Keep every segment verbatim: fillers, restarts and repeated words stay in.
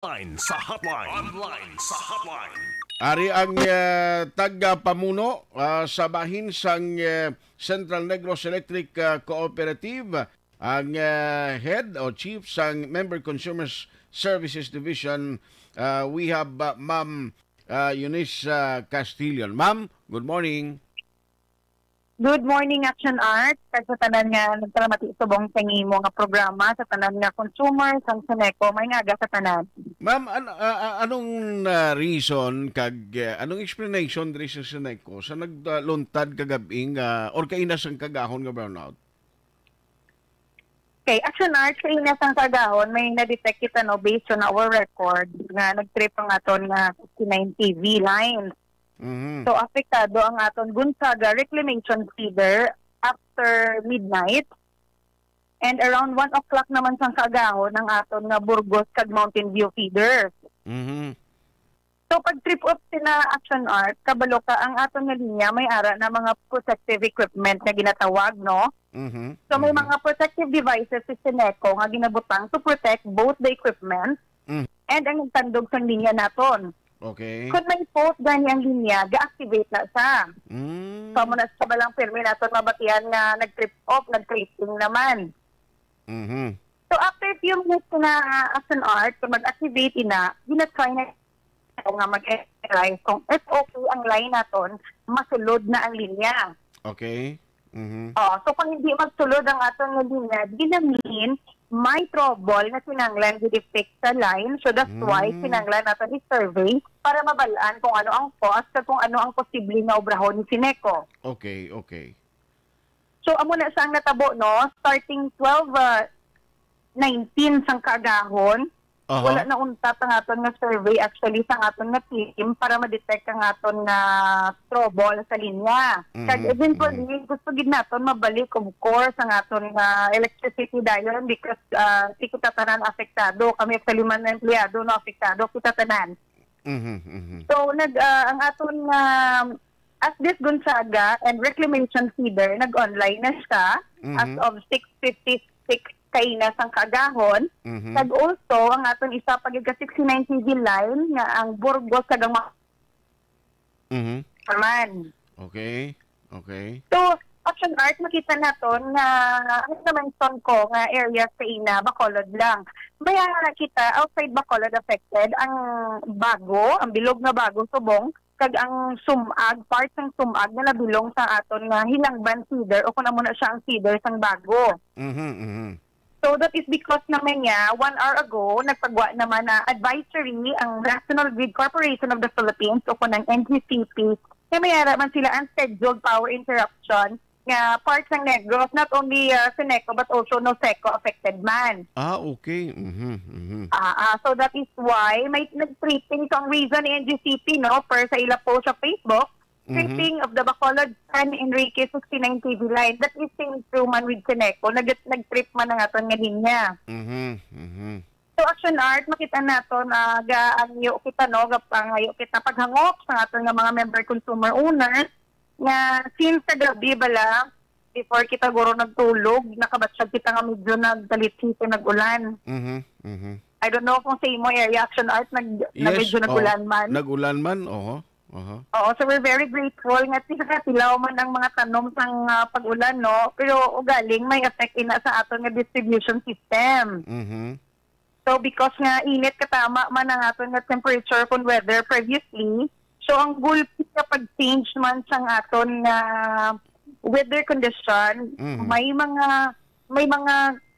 Online sa hotline. Online sa hotline. Ari ang, eh, tagapamuno, ah, sa bahin sang, eh, Central Negros Electric, ah, Cooperative, ang, eh, head o chief sang Member Consumers Services Division. Ah, we have, ah, Ma'am, ah, Eunice, ah, Castillion. Ma'am, good morning. Good morning, Action Art, kag sa tanan nga nagpalamati subong sa imo nga programa, sa tanan nga consumer sang Seneco, may nga aga sa tanan. Ma'am, an-, ah, ah, anong, ah, reason kag, eh, anong explanation diri sa Seneco sa nagluntad kagab-i nga or kaina sang kaagahon nga brownout? Okay, Action Art, kaina sang kaagahon, may na-detect kita, no, based on our record, nga nag-trip ang aton nga sixty-nine K V lines. Mhm. So, apektado ang aton Gonzaga reclamation feeder after midnight. And around one o'clock naman sang kaagahon ang aton nga Burgos kag Mountain View feeder. Mhm. So, pag trip off sina Action Art, kabalo ka, ang aton nga linya may ara na mga protective equipment nga ginatawag, no? Mhm. So, may Mhm. mga protective devices si Seneco nga ginabutang to protect both the equipment Mm. and ang nagtandog sang linya naton. Okay. Kung may fault gani ang linya, ga-activate na sa. Mm. So, amo na sa balang pirmi naton mabatian nga nag-trip off, nag-tripping naman. Mhm. So, after few minutes na, ah, Action Art, kung mag-activate na, ginatry na ako nga mag-analyze kung it's okay ang line naton, masulod na ang linya. Okay. Mhm. Oh, so kung hindi magsulod ang aton nga linya, di na mean may trouble na kinahanglan i-fix sa line. So that's why Mm. kinahanglan naton i-survey para mabalaan kung ano ang cause kag kung ano ang posible nga obrahon ni Seneco. Okay, okay. So, amo na sa ang natabo, no? Starting twelve, ah, nineteen sang kaagahon, Aha. wala na untat ang aton nga survey, actually, sang aton nga team para ma-detect ang aton nga trouble sa linya. Kag Mhm, eventually, mhm. gusto gid naton mabalik, of course, ang aton nga electricity dayon because, ah, si kita tanan apektado. Kami, actually, man empleyado, no, apektado kita tanan. Mhm, mhm. So, nag, ah, ang aton nga, as this Gonzaga and Reclamation Feeder, nag-online na siya as Mhm. of six fifty-six kaina sang kaagahon. Mhm. Kag also, ang aton isa pa gid ka sixty-nine K V line nga ang Burgos kag ang ma-, Mhm. naman. Okay. Okay. So, Action Art, makita naton nga, ang na-mention ko nga area sa ina, Bacolod lang. May ara kita, outside Bacolod affected, ang Bago, ang bilog nga Bago, subong, kag ang Sumag, part sang Sumag na nabilong sa aton nga Hilangban feeder, o kung amo na siya ang feeder sang Bago. Mhm, mhm. So, that is because naman niya, one hour ago, nagpagwa naman na advisory ang National Grid Corporation of the Philippines o kung ang N G C P, nga may ara man sila ang scheduled power interruption nga part sang Negros, not only, ah, Seneco but also Noseco affected man. Ah, okay. Mhm, mhm. Ah, ah, so that is why may nag-tripping. So, ang reason ni N G C P, no, per sa ila post sa Facebook, Mhm. Tripping of the Bacolod San Enrique sixty-nine K V line. That is same through man with Seneco. Nag-, nag-trip man ang aton nga linya. Mhm, mhm. So, Action Art, makita nato na gaanyo kita, no, gapangayo kita paghangop sa aton nga mga member consumer owners nga since sa gabi bala, before kita guro nagtulog, nakabatsyag kita nga medyo nagkalitsi kay nag-ulan. Mhm, mhm. I don't know kung sa imo area, Action Art, nag-, na Yes, medyo oh, nag-ulan man. Nag-ulan man, oho, oho. Oo, so we're very grateful nga sila, tilaw man ang mga tanom sang, ah, pag-ulan, no? Pero ugaling may effect ina sa aton nga distribution system. Mhm. So, because nga init katama man ang aton nga temperature kung weather previously, so ang gulpi sa pag-change man sang aton nga weather condition, Mhm. may mga, may mga,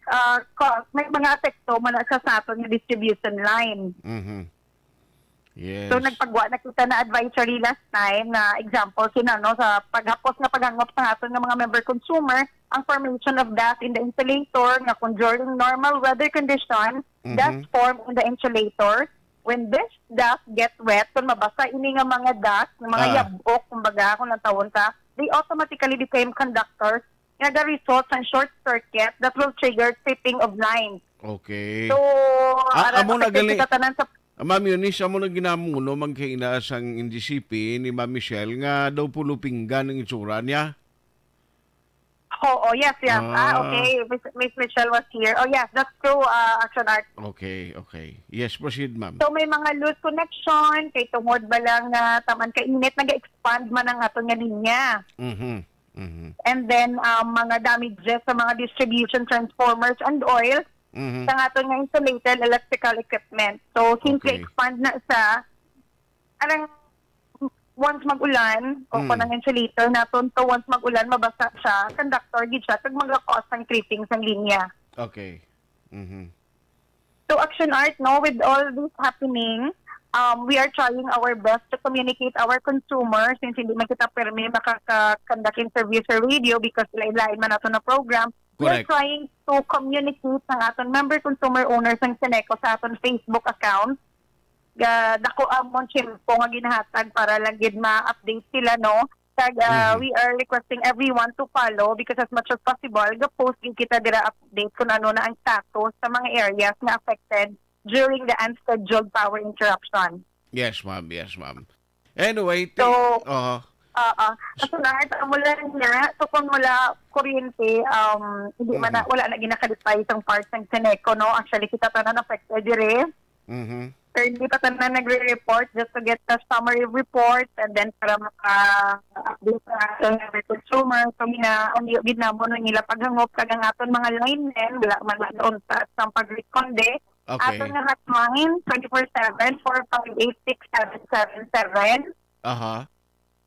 ah, ka-, may mga epekto man na siya sa aton nga distribution line. Mhm. Yes. So, nagpagwa na kita na advisory last time na example, kina, no, sa paghapos nga paghangop sa aton nga mga member consumer, ang formation of dust in the insulator, nga kung during normal weather condition, Mhm. dust form in the insulator. When this dust get wet, kung mabasa ini nga mga dust, nga mga Ah. yabok, kumbaga, kung ang tawon ka, they automatically became conductors nga ga-result sa short circuit that will trigger tripping of lines. Okay. So, Ah, ara-, amo na affected gali-, kita tanan sa Ah, Ma'am Eunice, amo na ginamuno man kay ina sang N G C P ni Ma'am Michelle nga daw pulo pinggan ang itsura niya. Oo, yes, yes. Ah, Ah. okay. Miss, Miss Michelle was here. Oh, yes, that's true, uh, Action Art. Okay, okay. Yes, proceed, ma'am. So, may mga loose connection, kay tungod ba lang nga taman kainit, nag-expand man ang aton nga linya. Mhm, mhm. And then, um, mga damages sa mga distribution transformers and oil, Mhm. sa aton nga insulated electrical equipment. So, since Okay. ga-expand na sa, anang, once mag-ulan, o Mm. kung ang insulator naton, to once mag-ulan, mabasa siya, conductor gid siya, kag mag-cause ang tripping sang linya. Okay. Mhm. So, Action Art, no, with all this happening, um, we are trying our best to communicate our consumer since hindi man kita permi makaka-conduct interview sa radio because lain-lain man ato na program. We are Correct. trying to communicate sa aton member consumer owners sang Seneco sa aton Facebook account. Ga-, dako amon tiyempo nga ginahatag para lang gid ma-update sila, no? Kag, ah, Mhm. we are requesting everyone to follow because as much as possible, ga-post gid kita dira update kung ano na ang status sa mga areas nga affected during the unscheduled power interruption. Yes, ma'am. Yes, ma'am. Anyway, ti-, So, uh-huh. oo. Kasunod, amo lang na, so kung wala kuryente, um, hindi man na, Mm-hmm. wala na ginakadipay itong part ng Seneco, no? Actually, kita tanan affected dire. Mm-hmm. Currently pa tanan nagre-report just to get the summary report and then para maka-update sa aton nga consumer. So, gina-, ang gid namon ang ila paghangop kag ang aton mga linemen, wala man lang unta sa pag-responde. Okay. Aton nga hotline, twenty-four seven, four five eight, six seven seven seven. Aha.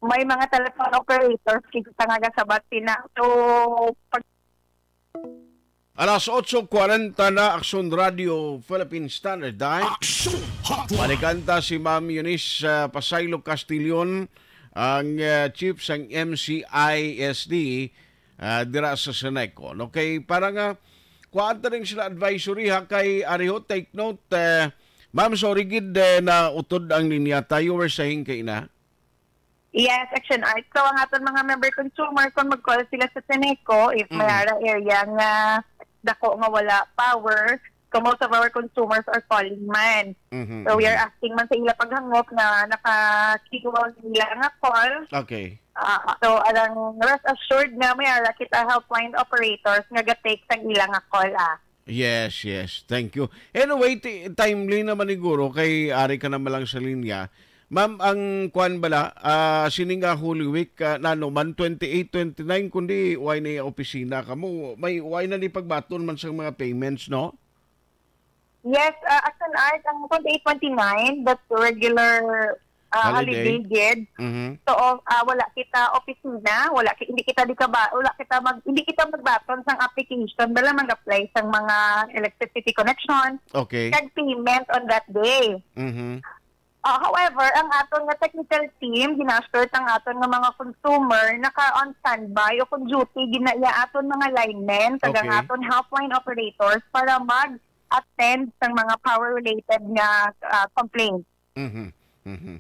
May mga telephone operators kita nga gasabat sina. So, pag Alas otso kwarenta na, Aksyon Radio Philippine Standard Time. Aksyon Hotline. Manikanta si Ma'am Eunice, ah, Pasaylo Castillon, ang, ah, chief sang M C I S D, ah, dira sa Seneco. No? Kay para nga, kuhaan ta rin sila advisory, ha, kay Ariho, take note, eh, ma'am, sorry gid, eh, na utod ang linya ta. You were saying kay na? Yes, Action Art. So, ang aton mga member consumer, kung mag-call sila sa Seneco, if may Mm. ara area nga dako nga wala power, so most of our consumers are calling man. Mhm, So, we are mhm. asking man sa ila paghangop nga naka-schedule nila nga call. Okay. Ah, so, alang rest assured nga may ara kita helpline operators nga ga-take sang ila nga call, ah. Yes, yes. Thank you. Anyway, ti-, timely naman siguro kay ari ka naman lang sa linya. Ma'am, ang kwan bala, ah, sini nga Holy Week, ah, nano man, twenty-eight, twenty-nine, kundi why na opisina ka mo? May, why na ni pagbaton man sa mga payments, no? Yes, ah, Action Art, ang twenty-eight, twenty-nine, that's regular, ah, Holiday. holiday gid. Mhm. So, ah, wala kita opisina, wala ki-, hindi kita di ka ba, wala kita mag, hindi kita magbaton sang application, wala mag-apply sang mga electricity connection, Okay. kag payment on that day. Mhm. Ah, however, ang aton nga technical team, gina-assure ang aton nga mga consumer, naka on standby o kung duty, ginaiya aton mga linemen, kag ang Okay. aton helpline operators para mag-attend sa mga power-related nga, ah, complaint. Mhm. Mhm.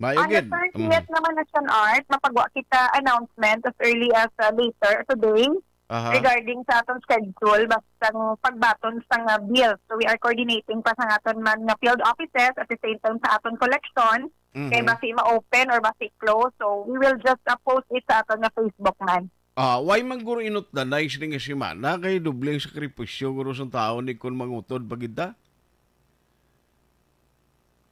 Maayo On the gid. thirtieth Mhm. naman, Action Art, mapagwa kita announcement as early as, ah, later today Aha. regarding sa aton schedule, basta ang pagbaton sa nga bill. So, we are coordinating pa sa aton man nga field offices at the same time sa aton collection. Kay Mhm. basi ma-open or basi close. So, we will just, ah, post it sa aton nga Facebook man. Ah, why man guro inutdanay sini nga semana? Kay doble ang sakripisyo guro sang tawo ni kon mangutod pa gid ta?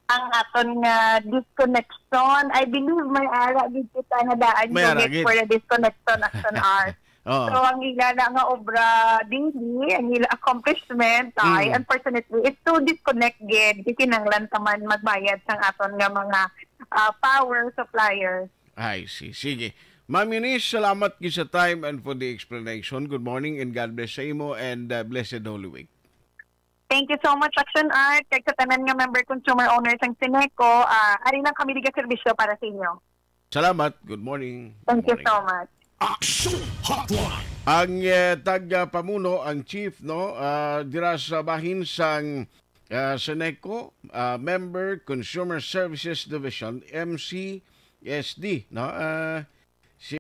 Ang aton nga disconnection, I believe may ara gid kita nga daan May ara unit gid. for the disconnection, Action Art. Oo. So, ang ila na nga obra daily, ang ila accomplishment, ay, Mm. unfortunately, is to disconnect gid. Di kinahanglan ta man magbayad sang aton nga mga, ah, power suppliers. I see. Sige. Ma'am Eunice, salamat gid sa time and for the explanation. Good morning and God bless sa imo and, uh, blessed Holy Week. Thank you so much, Action Art, kag sa tanan nga member consumer owners sang Seneco. Ah, ari lang kami diga serbisyo para sa inyo. Salamat. Good morning. Thank you Good morning. so much. Action Hotline. Ang, eh, tag, ah, pamuno, ang chief, no, ah, dira sa bahin sang, ah, Seneco, ah, Member Consumer Services Division, M C S D, no? Ah,